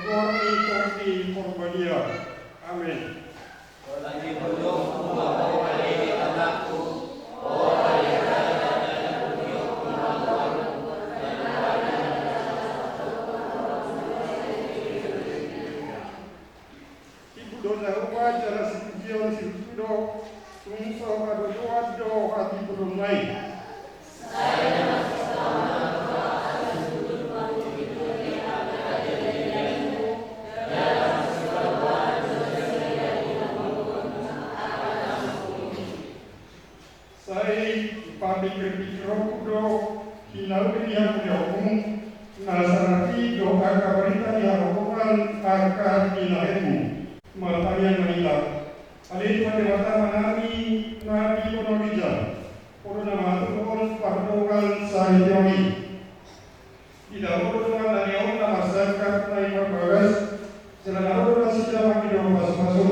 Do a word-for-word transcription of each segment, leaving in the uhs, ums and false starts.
Tondi Porbadia. Amen. Tibu do Jahowa jala sipujion sipuji do, tung so hadodoan do hatipuron nai. Sai dipapikir-pikirhon do hinauli ni hamuliaonmu, na sarapi do angka barita ni hagogotan angka binahenmu. Martangiang ma hita. Ale Tuhan Debata Amanami na di banua ginjang, Ho do na mangaturhon pardongan saripeon i. Di dalam dohot dongan nami on na marsangkap na imbar bagas, jala na ro do nasida mangido pasupasu.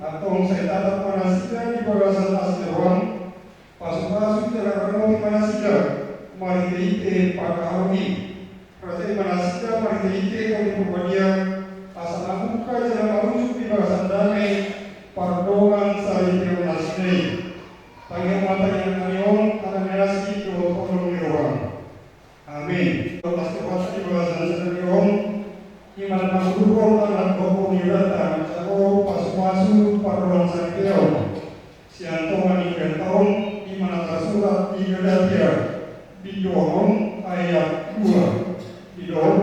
Antong sai tatap ma nasida di bagasan asi ni roham, pasupasu jala rangoti ma nasida marhite-hite pangkahalongi. Rajai ma nasida marhite-hite Tondi Porbadia, asa mamungka jala maujung di bagasan dame pardongan saripeon nasida i. Tangiang ma tangiang nami on, ala ni asi dohot holong ni roham. Amen. Pasupasu di bagasan sadari on, i ma na mangurupi anak boru ni Debata, manjalo pasupasu pardongan saripeon. Sian tonga ni Debata on, i ma na tarsurat di Galatia, bindu onom ayat dua. Didok,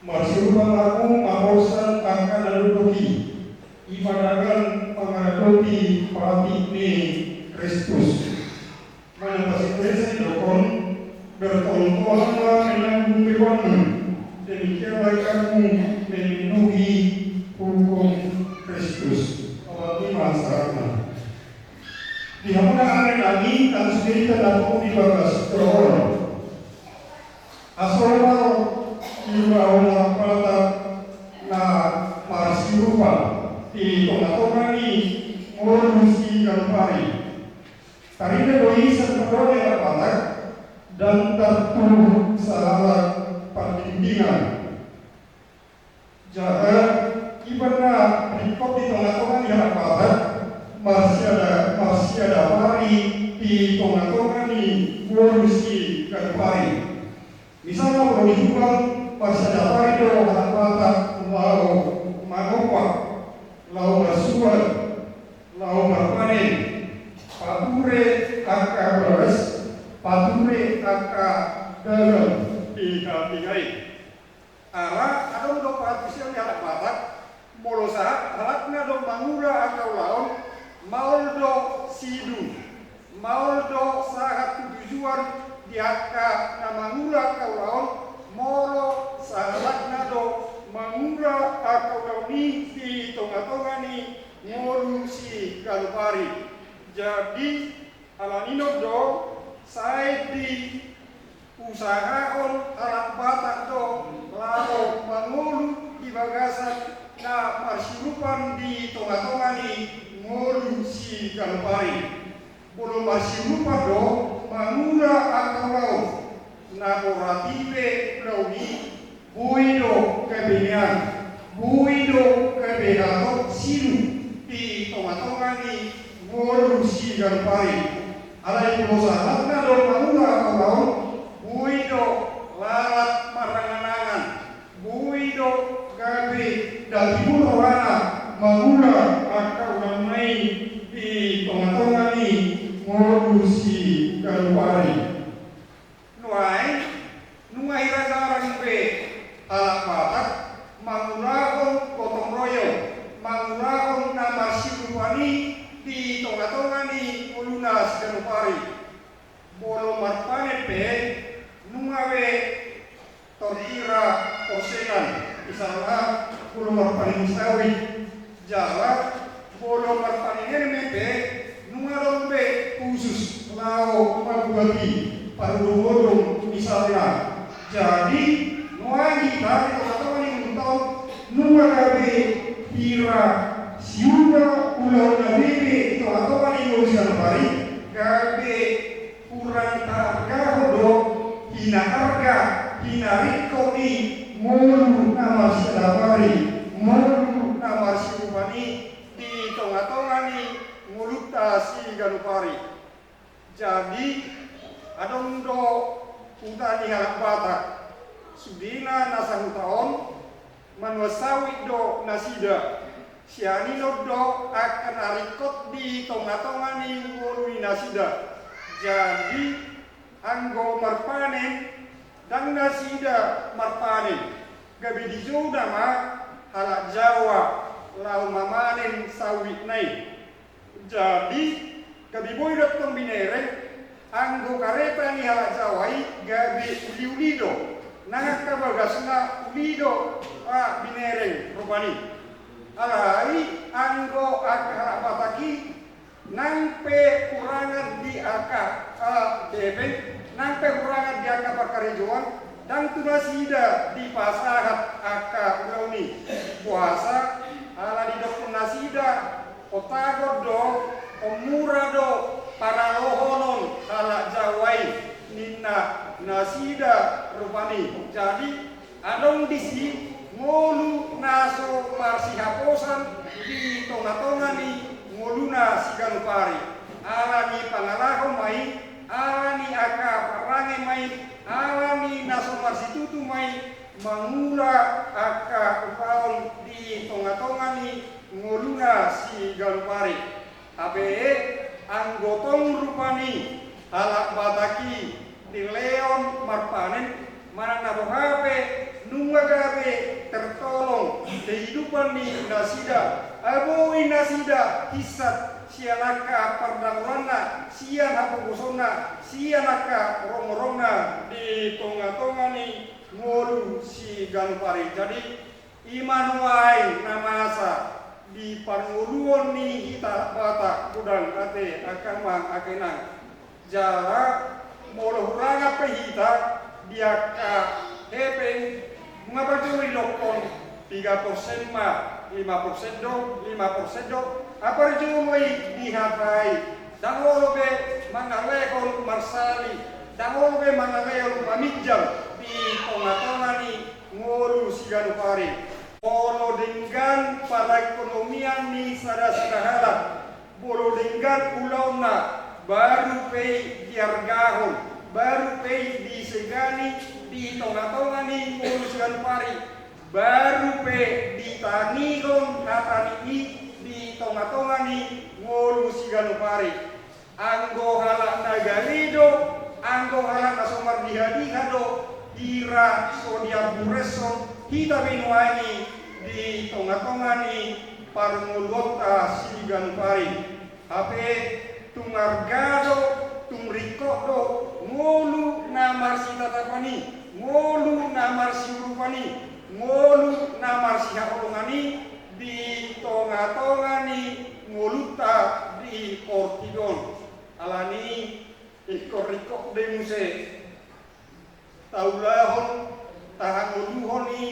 marsiurupan hamu mangkorsan angka na dokdok i, i ma dalan mangadopi patik ni Kristus. Manang bahasa Indonesia didokhon, bertolong-tolonglah menanggung bebanmu, demikianlah kamu memenuhi hukum Kristus. Opat i ma saratna. Di hamuna angka nami, na sude hita na tung di bagas joro on. Asa ro ma di ulaon na marsiurupan di tonga-tonga ni ngolu siganup ari. Taringot do i sian pardomuan ni halak Batak, ndang tartubu sahalak partingtingan. Jala, i ma na ringkot di tonga-tonga ni halak Batak, marsiada-, marsiadapari di tonga-tonga ni ngolu siganup ari. Misalna, molo di hubang, marsiadapari do halak Batak laho manompa, laho marsual, laho marpanen, pature angka bagas, pature angka daging di hatiha i. Ala adong do parhatusion ni halak Batak, molo sahat halakna do mangula angka ulaon, maol do sidung, maol do sahat tu tujuan di angka na mangula angka ulaon, molo sahalakna do mangula angka ulaon i di tonga-tonga ni ngolu siganup ari. Jadi, ala ni on do, sai di usahahon halak Batak do laho mangolu di bagasan na marsiurupan di tonga-tonga ni ngolu siganup ari. Molo marsiurupan do mangula angka ulaon, na borat i pe ulaon i, boi do gabe nian, boi do gabe hatop sidung di tonga-tonga ni ngolu siganup ari. Alai molo sahalakna do mangula angka ulaon, boi do lalat marangan-angan, boi do gabe ndang tibu rohana mangula angka ulaonna i di tonga-tonga ni ngolu siganup ari. Nuaeng, nunga hira jarang be halak Batak mangulahon gotong royong, mangulahon na marsiurupan i di tonga-tonga ni ngoluna siganup ari. Molo marpanen pe, nunga be tor hira porsenan, misalna molo marpanen sawit, jala molo marpanen heme pe, nunga adong be khusus laho mambuat i, parhodong-hodong misalna. Jadi, nuaeng hita di tonga-tonga ni ngolunta on, nunga gabe hira siula ulaon na bebe di tonga-tonga ni ngolu siganup ari, gabe hurang taargahon do hinaarga, hinaringkot ni ngolu na mars Manuan sawit do nasida. Sian i on do angka na ringkot di tongatonga ni ngolu ni nasida. Jadi anggo marpanen, ndang nasida marpanen, gabe dijou nama halak Jawa laho mamanen sawitna i. Jadi gabe boi do tong binereng. Anggo kareta ni halak Jawa i gabe uliuli do, nang angka bagasna uli do, ah, binereng rupani. Alai anggo angka halak Batak i, nang pe hurangan di angka, ah, hepeng, nang pe hurangan di angka parkarejoan, ndang tu nasida dipasahat angka ulaon i. Boasa? Ala didokkon nasida, otagon do, mura do paralohonon halak Jawa i, ninna nasida rupani. Jadi adong disi ngolu na so marsihaposan di tongatonga ni ngoluna siganup ari. Ala ni pangalaho ma i, ala ni angka parrange ma i, ala ni na so marsitutu ma i, mangula angka ulaon di tongatonga ni ngoluna siganup ari. Hape anggo tong rupani halak Batak i dilehon marpanen manang na boha pe, nunga gabe tertolong kehidupan ni nasida. Ai boi nasida hinsat sian angka pardamolanna, sian hapogosonna, sian angka rongorongna di tongatonga ni ngolu siganup ari. Jadi i ma nuaeng na masa di parngoluon ni hita Batak, godang ate angka amang, angka inang. Jala molo hurangan pe hita di angka hepeng, nunga parjolo didokkon piga persen ma, lima persen do, lima persen do, ah, parjolo i dihatai. Ndang olo be mangalehon marsali, ndang olo be mangalehon maminjam di tongatonga ni ngolu siganup ari. Molo denggan perekonomian ni sadasada halak, molo denggan ulaonna, baru pe i diargahon, baru pe i disegani di tongatonga ni ngolu siganup ari, baru pe ditangihon hata ni i di tongatonga ni ngolu siganup ari. Anggo halak na gale do, anggo halak na so mardihadiha do, hira so diambureshon hita be nuaeng i di tongatonga ni parngoluonta siganup ari. Hape tung arga do, tung ringkot do ngolu na marsitatapan i, ngolu na marsiurupan i, ngolu na marsihaholongan i di tongatonga ni ngolunta di portibi on. Alani i ingkon ringkot do i muse taulahon, tahangoluhon i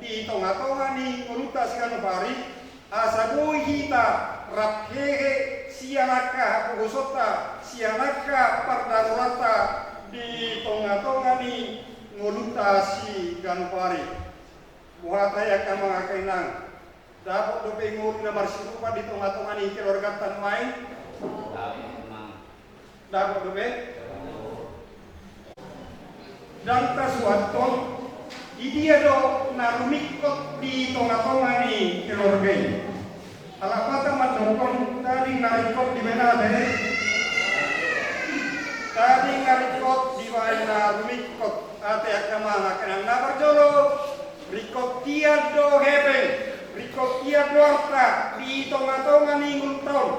di tongatonga ni ngolunta siganup ari, asa boi hita rap hehe sian angka hapogosonta, sian angka pardamolanonta di tongatonga ni ngolunta siganup ari. Boha tahe angka amang, angka inang? Dapot dope ngolu na marsiurupan di tongatonga ni keluarganta nuaeng? Dapot dope? Ndang tasuathon, i dia do na rumingkot di tongatonga ni keluarga i? Halak Batak mandokkon, tading na ringkot dibaen ate. Tading na ringkot dibaen na rumingkot ate, angka amang, angka inang. Na parjolo, ringkot hian do hepeng, ringkot hian do arta di tongatonga ni ngolunta on.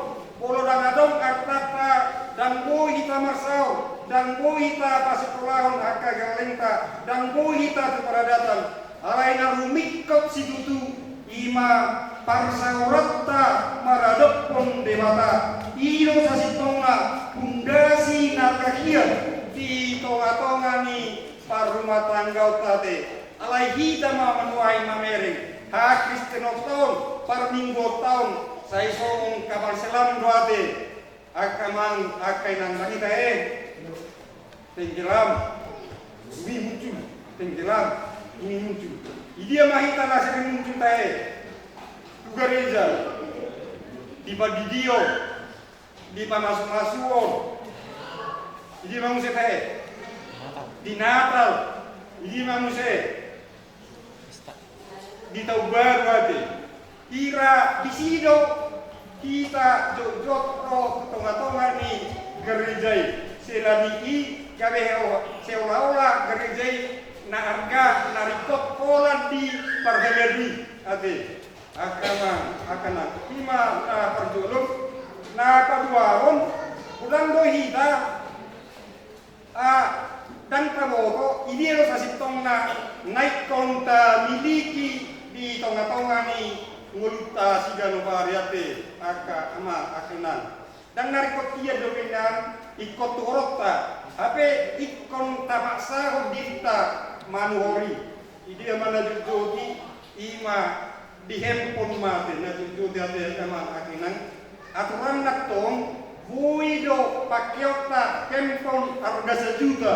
Molo ndang adong artanta, ndang boi hita marsaor, ndang boi hita pasikolahon angka gellengta, ndang boi hita tu paradatan. Alai na rumingkot situtu i ma parsaoranta maradophon Debata. I do sasintongna pundasi na tangkas di tongatonga ni parrumatanggaonta ate. Alai hita ma nuaeng mamereng hakristenonta on, parmingguonta on, sai songon kapal selam do ate. Angka amang, angka inang, ndang i tahe. Tenggelam, bumi muncul. Tenggelam, bumi muncul. Idia ma hita na sering muncul tahe? Tu gareja, di pandidion, di pamasumasuon. Idia ma muse tahe? Di Natal. Idia ma muse? Di taon baru ate. Hira disi do hita jotjot ro tu tongatonga ni gareja i. Selagi i gabe seola-ola gareja i na arga na ringkot holan di parhalado i ate. Angka amang, angka inang, i ma na parjolo. Na paduahon, godang do hita, ah, ndang taboto, i dia do sasintongna na ingkon tamiliki di tongatonga ni ngolunta siganup ari ate, angka amang, angka inang. Ndang na ringkot ia dope nian ingkon tu horonta, hape ingkon tapaksahon dirinta manuhor i. I dia ma na jotjot i, i ma di handphone ma ate, na jotjot i ate, angka amang, angka inang. Aturanna antong, boi do pakeonta handphone arga sajuta.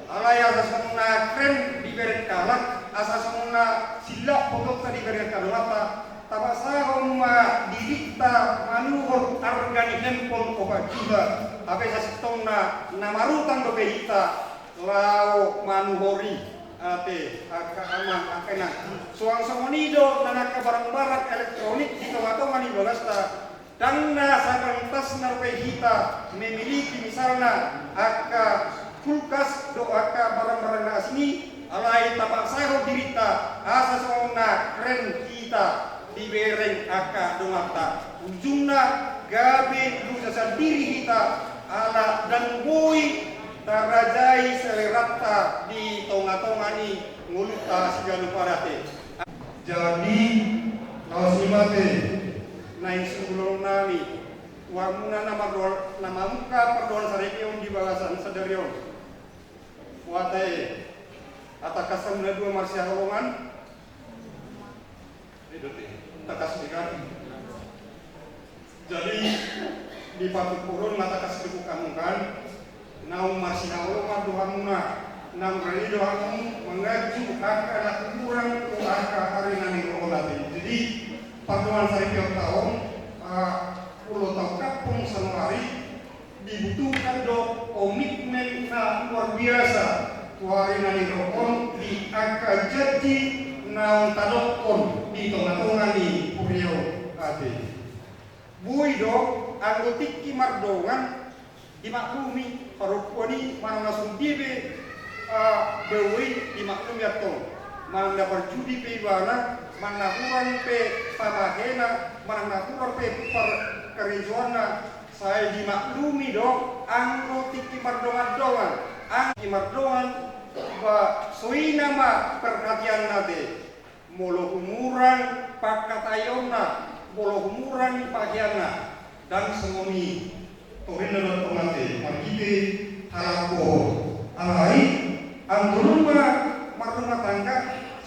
Alai asa songon na keren dibereng halak, asa songon na sillak fotonta dibereng angka donganta, tapaksahon ma dirinta manuhor arga ni handphone opat juta. Hape sasintongna na marutang dope hita laho manuhor i ate, angka amang, angka inang. Suang songon i do nang angka barang-barang elektronik di tongatonga ni bagasta. Ndang na sapantasna dope hita memiliki misalna angka kulkas dohot angka barang-barang na asing i, alai tapaksahon dirinta asa songon na keren hita dibereng angka donganta. Ujungna gabe dosa sandiri hita ala ndang boi tarajai seleranta di tongatonga ni ngolunta siganup ari ate. Jadi, laos i ma ate naeng sungkunon nami tu hamuna na mamungka pardongansaripeon di bagasan sadari on. Boha ate, hatangkashon na dua marsihaholongan. Jadi, di patupaon ma tangkas didok hamu kan, naung marsihaholongan do hamuna, naung rade do hamu manganju angka na hurang tu angka ari na nirokon ate. Jadi, pardongansaripeonta on, ah, olo tau kampung sanuari, dibutuhkan do komitmen na luar biasa tu ari na nirokon di angka janji naung tadokkon di tongatonga ni huria on ate. Boi do anggo tingki mardongan dimaklumi parompuan i manang na sondia pe, ah, boha i dimaklumi antong. Manang na parjudi pe ibana, manang na hurang pe pamahena, manang na hurang pe parkarejoanna, sai dimaklumi do anggo tingki mardongan-dongan, anggo tingki mardongan, ba so ina ma perhatianna ate. Molo humurang pangkataionna, molo humurang paheanna, ndang songon i torinna do antong ate marhite halak bohor. Alai anggo nunga marrumah tangga,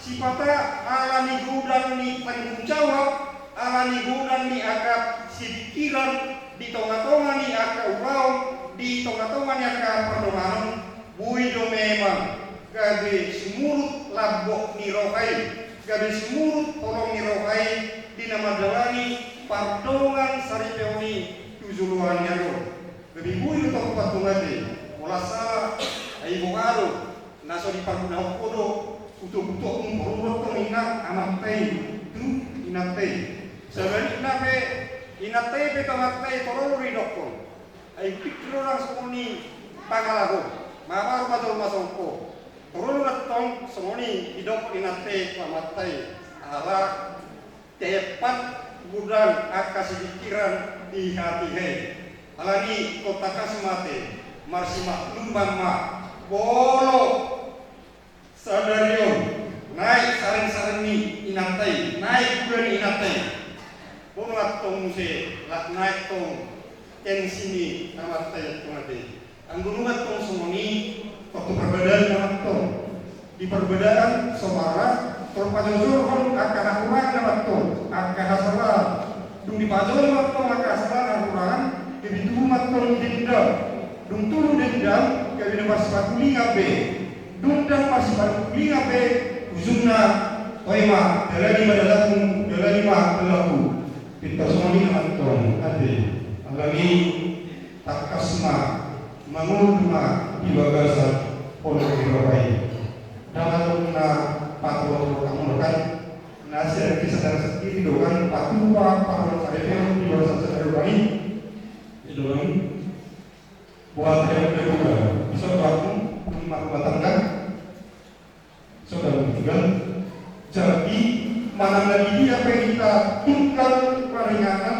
sipata ala ni godang ni tanggung jawab, ala ni godang ni angka sipingkiran di tongatonga ni angka ulaon, di tongatonga ni angka pardonganon, boi do memang gabe sumurut lambok ni roha i, gabe sumurut holong ni roha i di na mandalani pardongansaripeon i tu joloan ni ari on. Gabe boi do tong patupaon ate, molo sala, ai boha do na so diparguna ho do, utok-utokmu, torop do tong ninna amanta i tu inanta i. Sabalikna pe, inanta i pe tu amanta i torop do didokkon. Ai hupingkir do ndang songon i pangalaho, mamaru ma jolma songon ho. Torop do ndang tong songon i didokkon inanta i tu amanta i. Ala tepat godang angka sipingkiran di hatiha i. Alani i tangkas ma ate, marsimakluman ma, molo sadari on naek sareng-sareng ni inanta i, naek gula ni inanta i. Boha do antong muse, laos naek tong tensi ni amanta i antong ate. Anggo nunga tong songon i, tontu parbadaan ma antong. Di parbadaan so mara, tong pajojorhon angka hahurangan ma antong, angka hasalahan. Dung dipajolo ma antong angka hasalahan hahurangan, gabe tubu ma antong dendam. Dung tubu dendam, gabe na marsipakulingan be. Dung ndang marsipakulingan be, ujungna, toe ma, dalani ma dalanmu, dalani ma dalanhu. Pintor songon i ma antong ate. Alani i tangkas ma mangolu ma di bagasan holong ni roha i. Ndang adong na patolok-tolok hamu kan, Hasil dari kisah darah sendiri doang patupa parroan saripeon di bagasan sadari on. Di doang buat yang kedua bisa bangun rumah rumah tangga. Saudara tinggal. Jadi manang na di dia pe hita tunggal maringanan,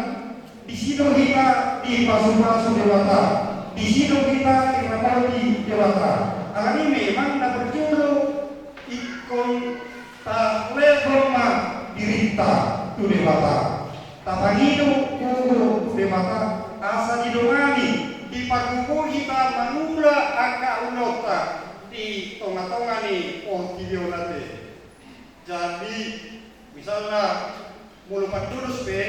di si do hita dipasupasu Debata, di si do hita diramoti Debata. Alani memang na berjolo ingkon talehon ma dirinta tu Debata. Tapangido tu Debata asa didongani, dipargogoi hita manula angka ulaonta di tonga-tonga ni portibi on ate. Jadi misalna molo pandudus pe,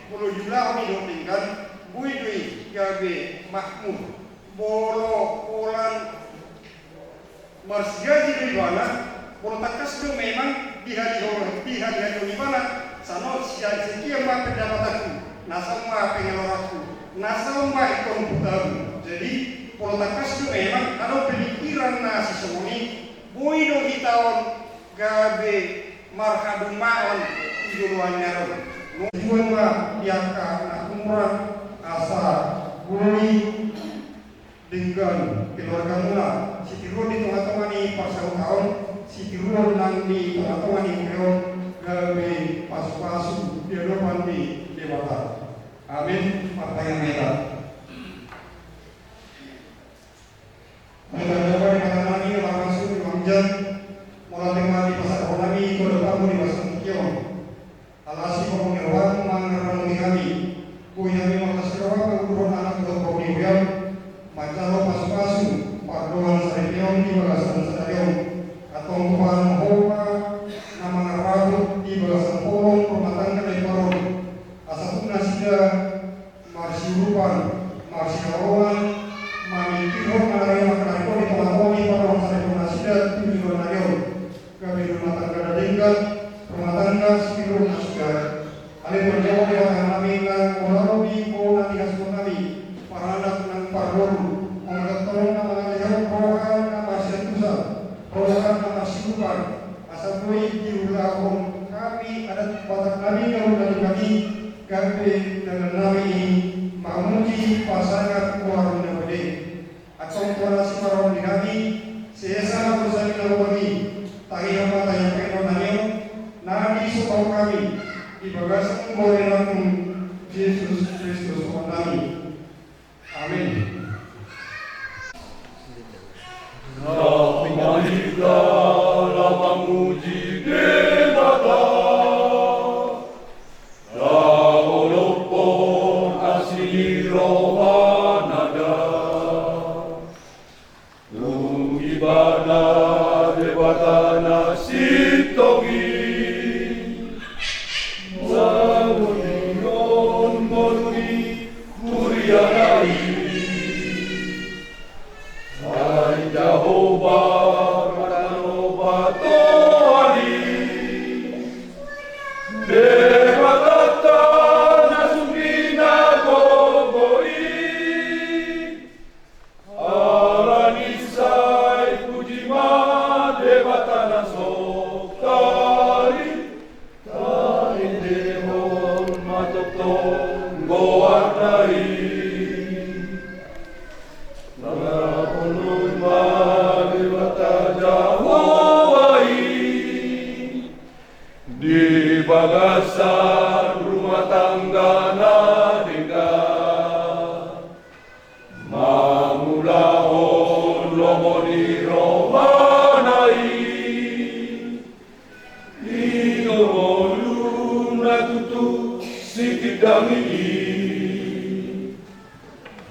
molo diulahon i dohot denggan, boi do i gabe makmur. Molo holan marsigaji do ibana, molo tangkas do memang dihalihon ibana, sano sian sekian ma pendapatanku, na saon ma pengeluaranku, na saon ma ingkon hutangku. Jadi molo tangkas do memang adong pemikiran na sisongon i, boi do hita on gabe marhadomuan tu joloan ni ari on. Tujuan ma di angka anak umur asa boi denggan keluargamuna sitiruon di tonga-tonga ni parsahutaon, sitiruon nang di tonga-tonga ni huria on, gabe pasu-pasu di adopan ni Debata. Amin. Martangiang ma hita. Martangiang ma hita, Debata nami na marhasu di banua, mauliate ma di pasahat roha nami tu adopanmu di bagasan tingki on. Ala asi ma roham mangaramoti hami. Boi hami marlas ni roha mangurupi anak dohot boru ni huriam, manjalo pasu-pasu parroan saripeon di bagasan sadari on. Antong tupa ma Ho ma na mangarahut di bagasan holong rumah tangga na imbaru on. Asa tung nasida marsiurupan, marsihaholongan, mamingkirhon mangarahon angka na ringkot di tonga-tonga ni parroan saripeon nasida tu joloan ari on. Gabe rumah tangga na denggan, rumah tangga sitiruon nasida. Alai tu joloan ni ari on, Debata nami, na ulaon ni ho na nihasuhuton nami, paranak nang parboru, manghatai holong na mangalehon roha na marsiantusan, roha na marsiurupan, asa boi diulahon hami adat Batak nami na ulaon nami, gabe dalan nami i mamuji pasangaphon na bode. Antong tuan asi ma roham di hami, sesa ma dosa nami na boi, tagiha ma tangiang pangidoan nami on, na disomba hami di bagasan goar ni Anakmu Jesus Kristus Tuhan nami. Amin. Laho ma hita laho mamuji Debata, laho lophon asi ni rohana da. Tung Ibana Debata na sintong i, mangulahon ngolu ni huriana i. Ai Jahowa, Debata na patoari, Debata na sumina gogo i. Alani sai puji ma Debata na so tali, taendehon ma tongtong goarna i. Tapuji ma Debata Jahowa i, di bagasan rumah tangga na denggan. Mangulahon lomo ni rohana i, di ngoluna tutu sitindangi i.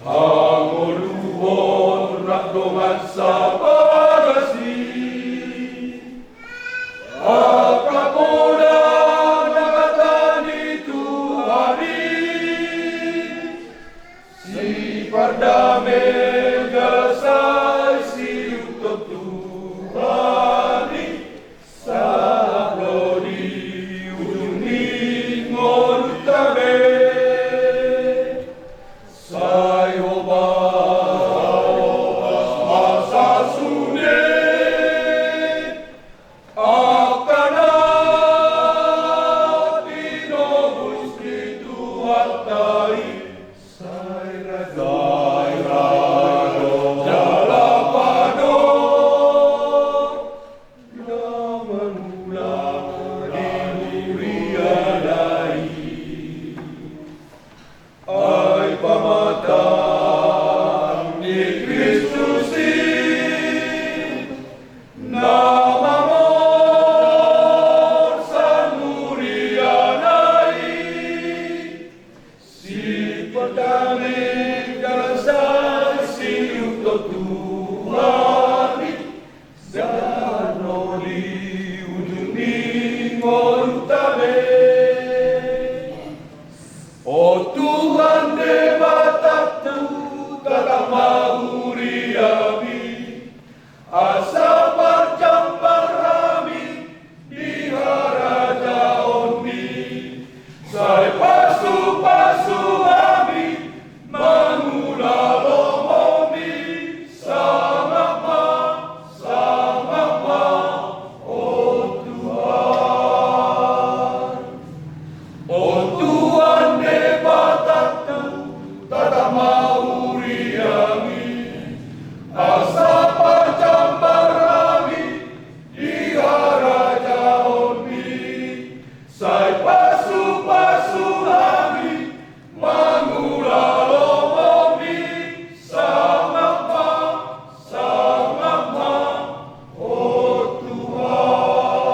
Hangoluhon rap dongan sabagasi, angka poda na hata ni Tuhan i. Sipardame jala sai siuntop Tuhan i, sahat ro di ujung ni ngolunta be. Sai hopas ma O Tuhan Debatangku, tatap ma huriaM i, asa parjambar hami di harajaonMi, sai pasupasu hami mangula lomoMi. Sangap ma, sangap ma, o Tuhan.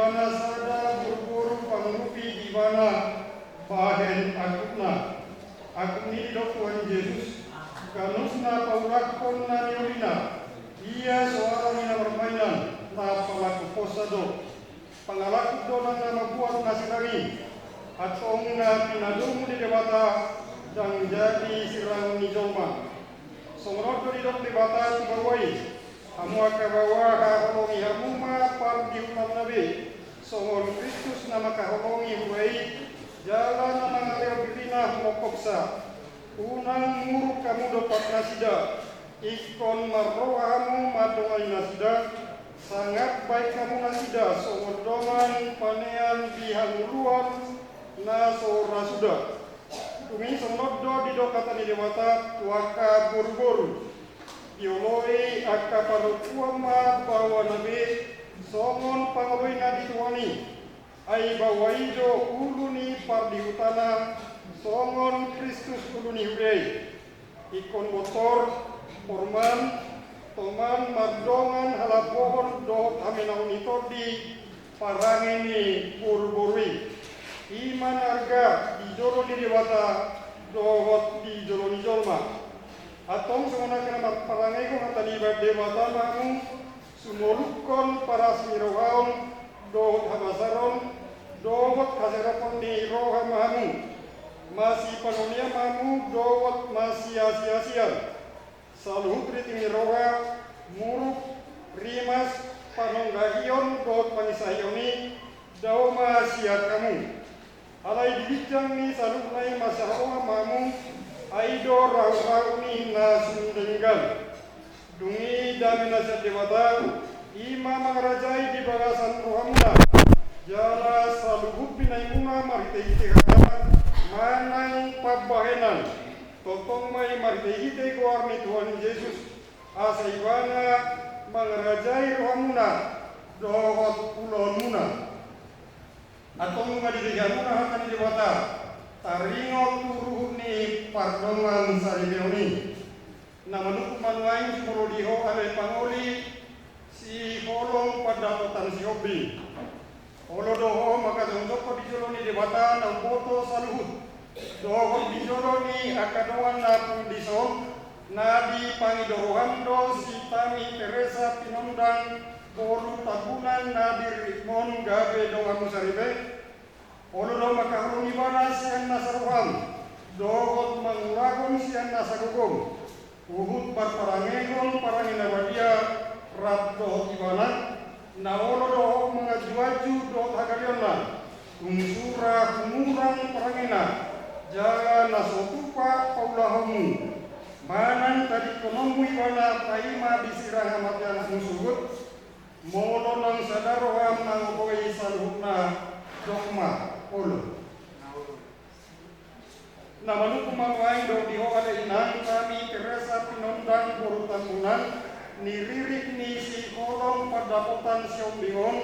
Na sada boruboru pangurupi di ibana bahen angkupna. Angkup ni i didok Tuhan Jesus, ganup na paulakhon na niulina, ia so ala ni na marmainan, na pangalakuhonsa do. Pangalakuhon do nang na mambuat na sirang i. Antong na pinadomu ni Debata ndang jadi sirangon ni jolma. Songon on do didok Debata tu baoa i, hamu angka baoa, haholongi hamu ma pardihutanna be, songon Kristus na mangkaholongi huria i, jala na mangalehon dirina mangkophonsa. Unang muruk hamu dompak nasida, ingkon marroha hamu mandongani nasida, sangap bahen hamu nasida songon dongan panean di hangoluan na so ra suda. Dung i songon on do didok hata ni Debata tu angka boruboru. Dioloi angka parompuan ma baoana be, songon pangoloina di Tuhan i. Ai baoa i do ulu ni pardihutana, songon Kristus ulu ni huria i. Ingkon bontor, porman, toman mardongan halambohon dohot hamenaon ni tondi, parange ni boruboru i. I ma na arga di jolo ni Debata dohot di jolo ni jolma. Antong songon angka na marparangehon hata ni Debata ma hamu, sumolukhon parasinirohaon dohot habasaron dohot haseropon ni roha ma hamu. Masipanonea ma hamu dohot masiasiasian. Saluhut riting ni roha, muruk, rimas, panonggahion dohot pangisahion i, dao ma sian hamu. Alai di ginjang ni saluhutna i masihaholongan ma hamu, ai do rahurahu ni na sun denggan. Dung i dame na sian Debata, i ma mangarajai di bagasan rohamuna, jala saluhut binahenmuna marhitehite hata manang pambahenan, tongtong ma i marhitehite goar ni Tuhan Jesus, asa Ibana mangarajai rohamuna dohot ulaonmuna. Antong nunga dibege hamuna hata ni Debata, taringot tu ruhut ni pardongansaripeon i. Na manungkun ma nuaeng jumolo di ho ale pangoli, siholong pandapotan sihombing. Olo do ho mangkajongjongkon di jolo ni Debata na umboto saluhut, dohot di jolo ni angka dongan na pul dison, na dipangido roham do si Tami Teresa Pinondang boru Tambunan na diriritmon gabe donganmu saripe. Olo do mangkaholongi ibana sian nasa roham, dohot mangulahon sian nasa gogom, huhut marparangehon parange na badia rap dohot ibana. Na olo do ho manganjuanju dohot hagaleonna, tung sura humurang parangena, jala na so tupa paulahonmu, manang tadingkononmu ibana paima disirang hamatean anakmu sogot. Molo naung sada roham mangohoi saluhutna, dok ma olo. Na manungkun ma nuaeng do di ho ale inang Tami Teresa Pinondang boru Tambunan, niririt ni siholong pandapotan sihombing on,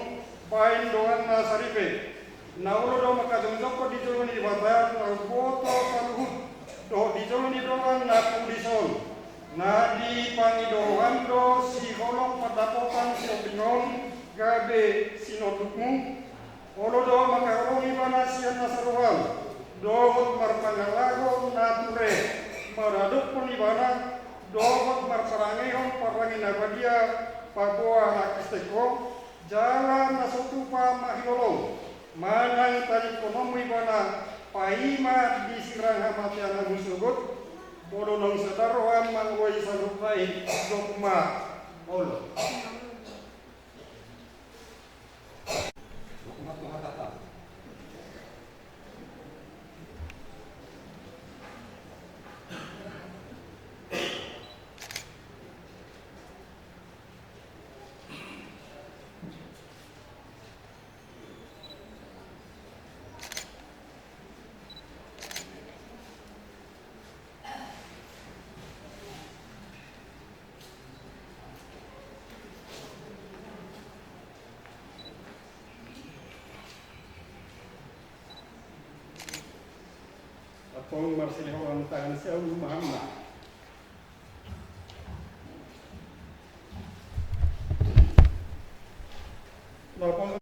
baen donganna saripe. Na olo do mangkajongjongkon di jolo ni Debata na umboto saluhut, dohot di jolo ni dongan na pul dison, na dipangido roham do siholong pandapotan sihombing on gabe sinondukmu. Olo do mangkaholongi ibana sian nasa roham, dohot marpangalaho na ture maradophon ibana, dohot marparangehon parange na badia paboa na Kristen ho, jala na so tupa manghiholong, manang tadingkononmu ibana paima disirang hamatean anakmu sogot. Molo naung sada roham mangohoi saluhutna i, dok ma olo. Antong marsilehon tangan sian ulu ma hamuna. Lapor.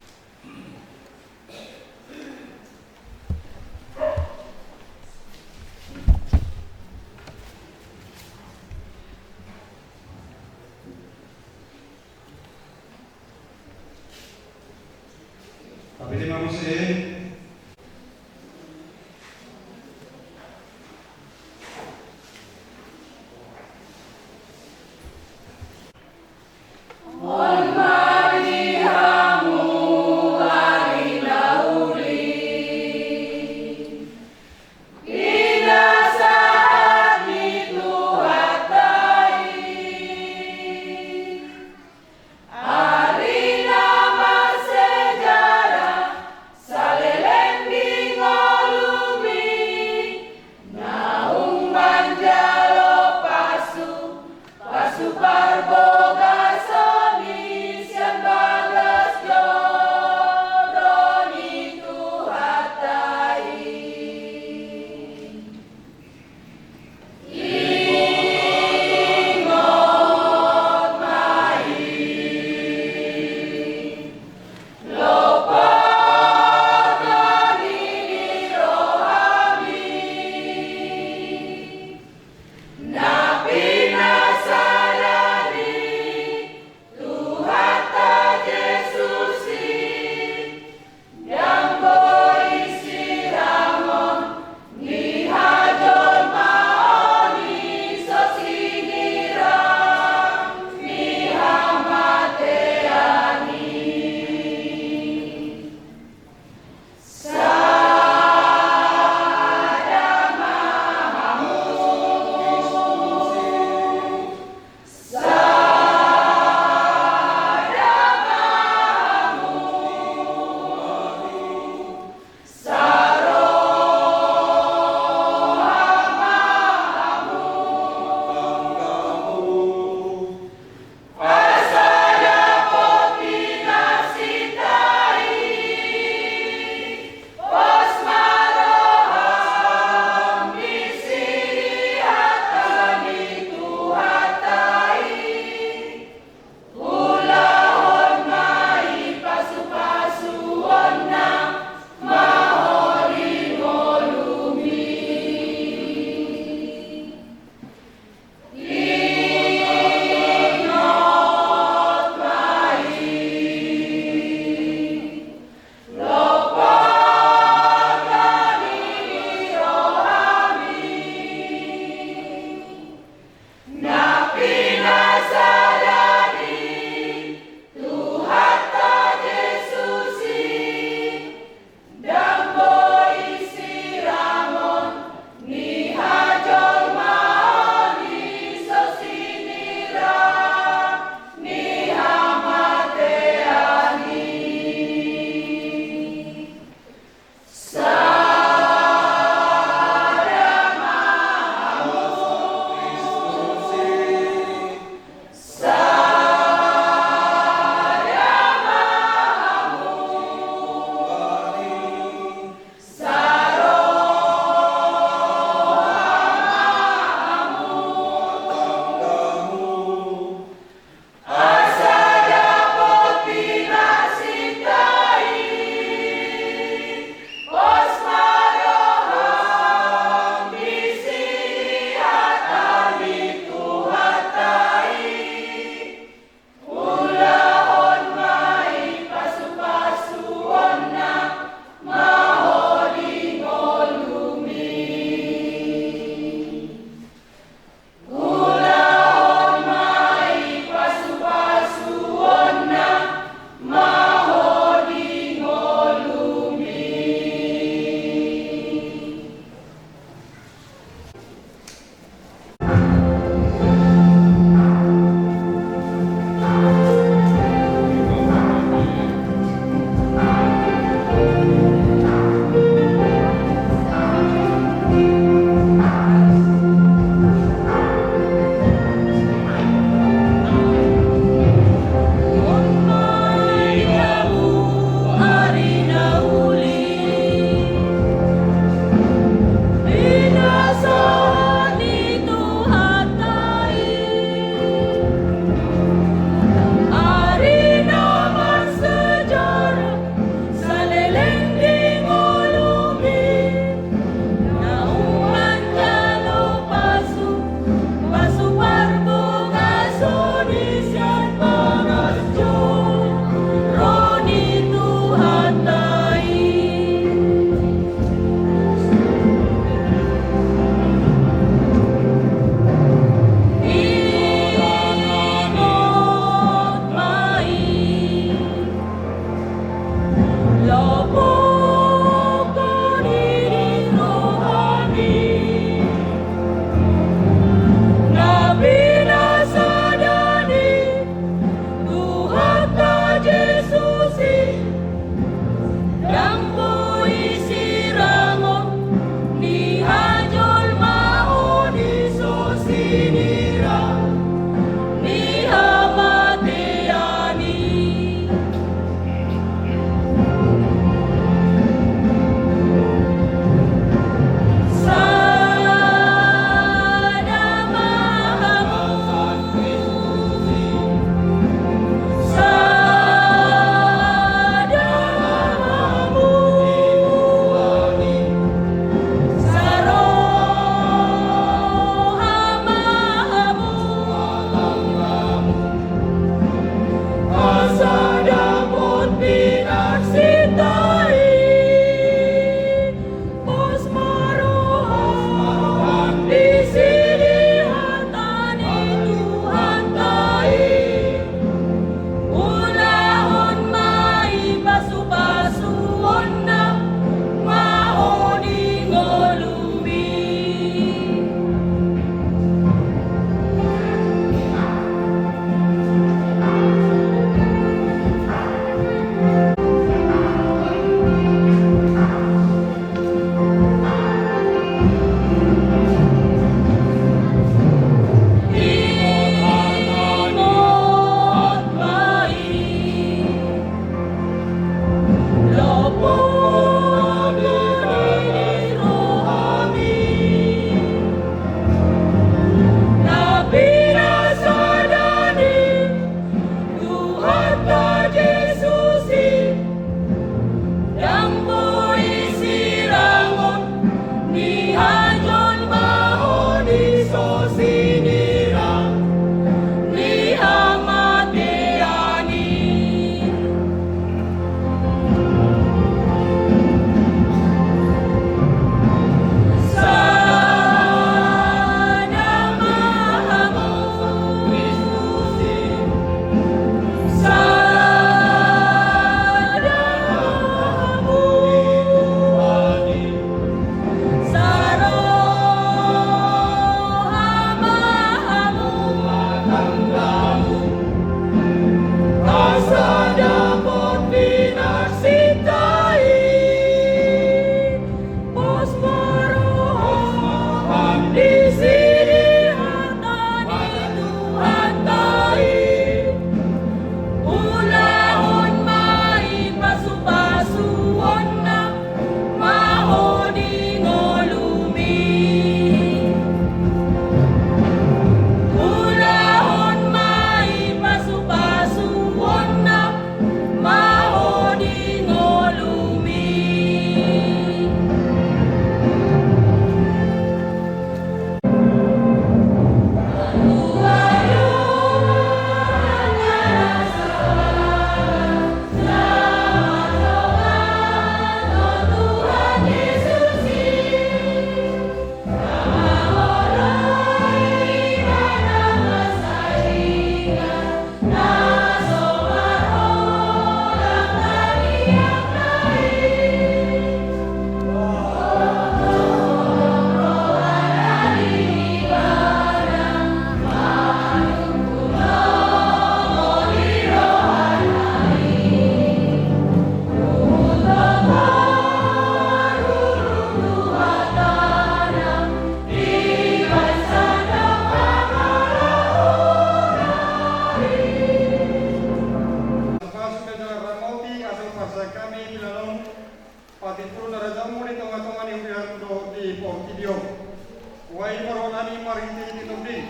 Marhonani marhitehite Tondim,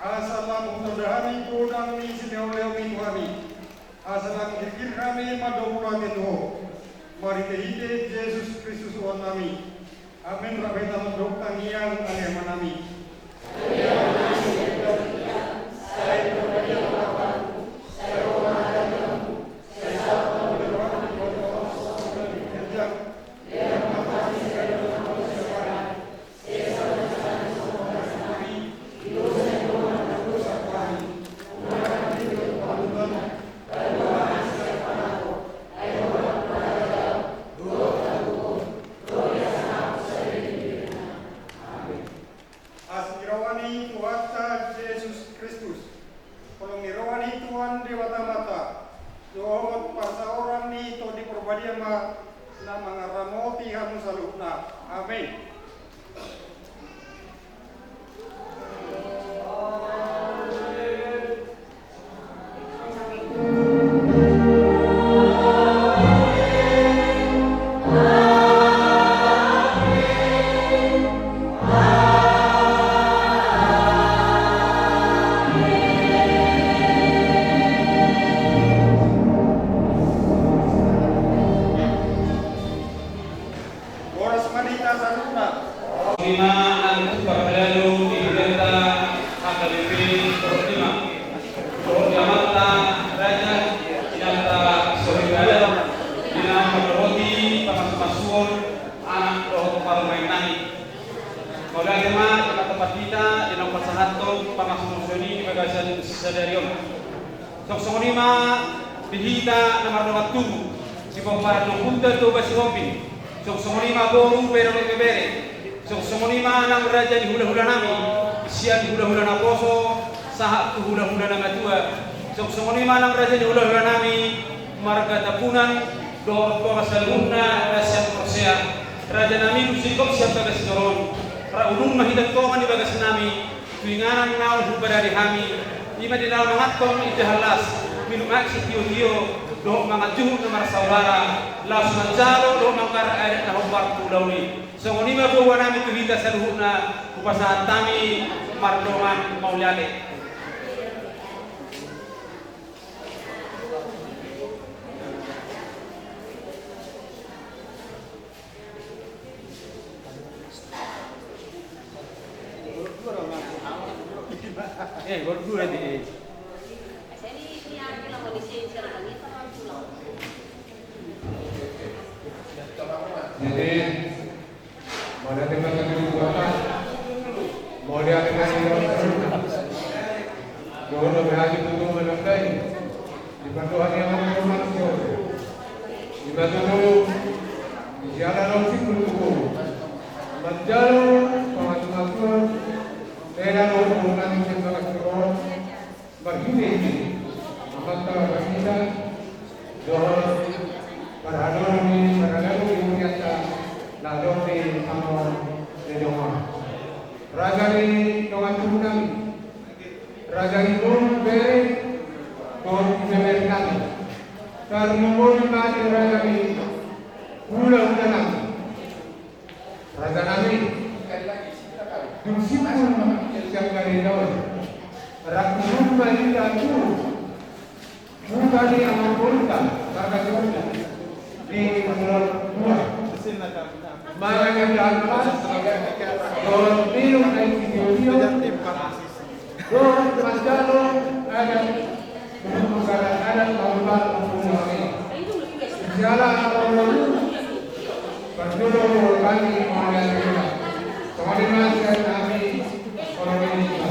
asa lam hutanda hami godang ni silehonlehonmi tu hami, asa lam girgir hami mandomu ate tu Ho. Marhitehite Jesus Kristus Tuhannami. Amen. Rap hita mandok tangiang ale Amanami. Asi ni roha ni Tuhanta Jesus Kristus, holong ni roha ni Tuhan Debata Amanta, dohot parsaoran ni Tondi Parbadia ma na mangaramoti hamu saluhutna. Amen. Horas ma di hita saluhutna. Songon i ma nang tu parhalado di hita H K B P Portima, dohot di amanta raja, inanta soripada, di na mandohoti pamasumasuon anak dohot parumaen nami. Mauliate ma di amanta pandita di na pasahathon pamasumasuon i di bagasan sadari on. Songon songon i ma di hita na mardongan tubu, sipaparanongunta Toba Sihombing. Songon songon i ma boru, bere dohot ibebere. Songon songon i ma nang raja ni hulahulanami, sian hulahula naposo sahat tu hulahula na matua. Songon songon i ma nang raja ni hulahulanami marga Tambunan dohot saluhutna na sian Porsea. Rajanami, dung singkop sian bagas joro on, ra unun ma hita tongon di bagasnami, tu inganan naung hupadari hami, i ma di na manganhon indahan las, minum aek sitiotio, dohot mangan juhut na marsaudara, laos manjalo dohot manggarar adat na hombar tu ulaon i. Songon i ma boanami tu hita saluhutna, hupasahat hami mardongan mauliate. Eh, baru dua di. Jadi, mauliate ma di Tuhanta, mauliate ma di Tuhanta. Dohot na berhasil untuk menafkahi. Di pandohan ni amang dohot manang sio. Ima tutu, di siala naung simpul tutu manjalo pamasumasuon, hela dohot boru nami sian bagas joro on, marhitehite amanta raja i, dohot parhalado ni, parhalado ni hurianta na adong di hamu na jongjong. Raja ni dongan tubu nami, raja ni boru, bere dohot ibebere nami. Tarlumobi ma di raja ni hulahula nami. Raja nami, dung simpul sian gareja on, rap unun ma hita tu huta ni amangborunta, marga Sihombing, di Pulau Dua. Mangan indahan las, dohot minum aek sitiotio, dohot manjalo adat, manggarar adat na hombar tu ulaon i. Siala na parjolo, parjolo hami mauliate. Songon i ma sian hami, songon i ma.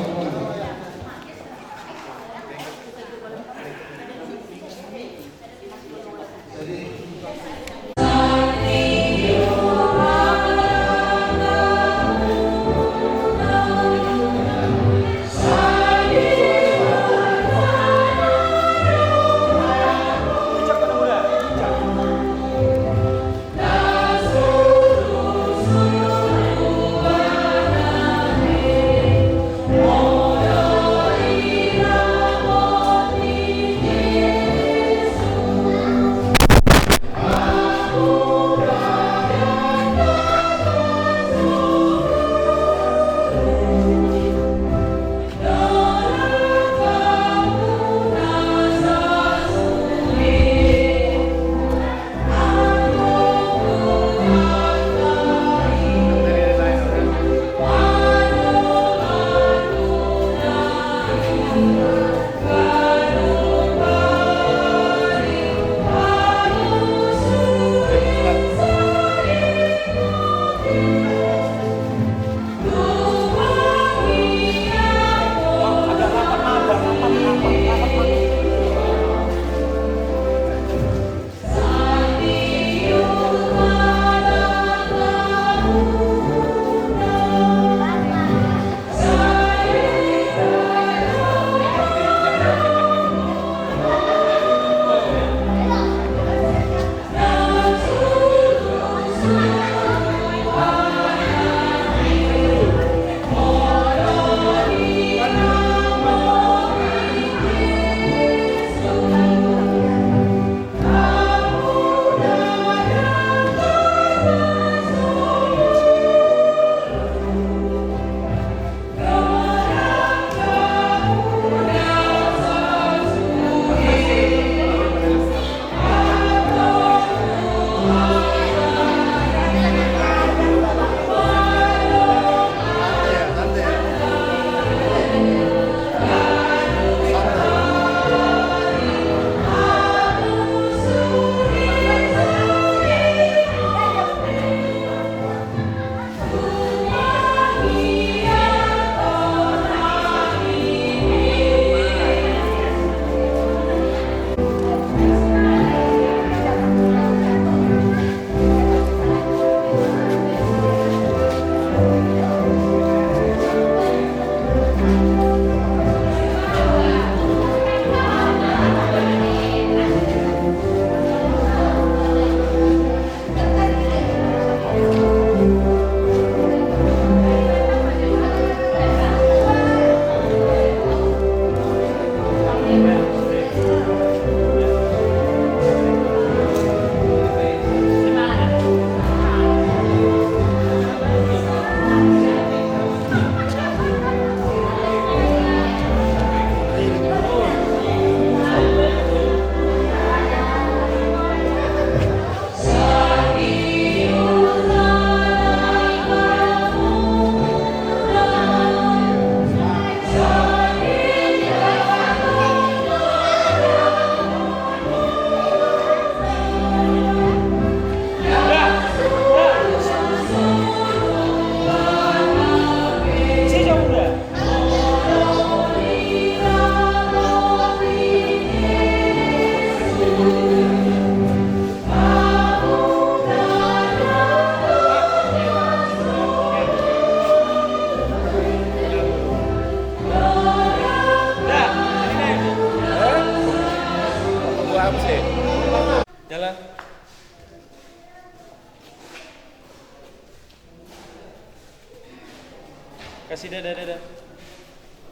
Kasih, dadah, dadah.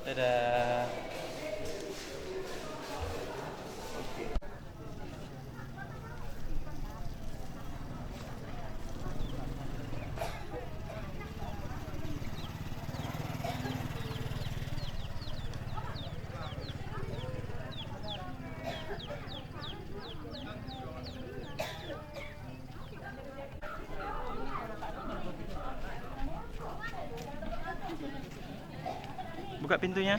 Dadah. Buka pintunya.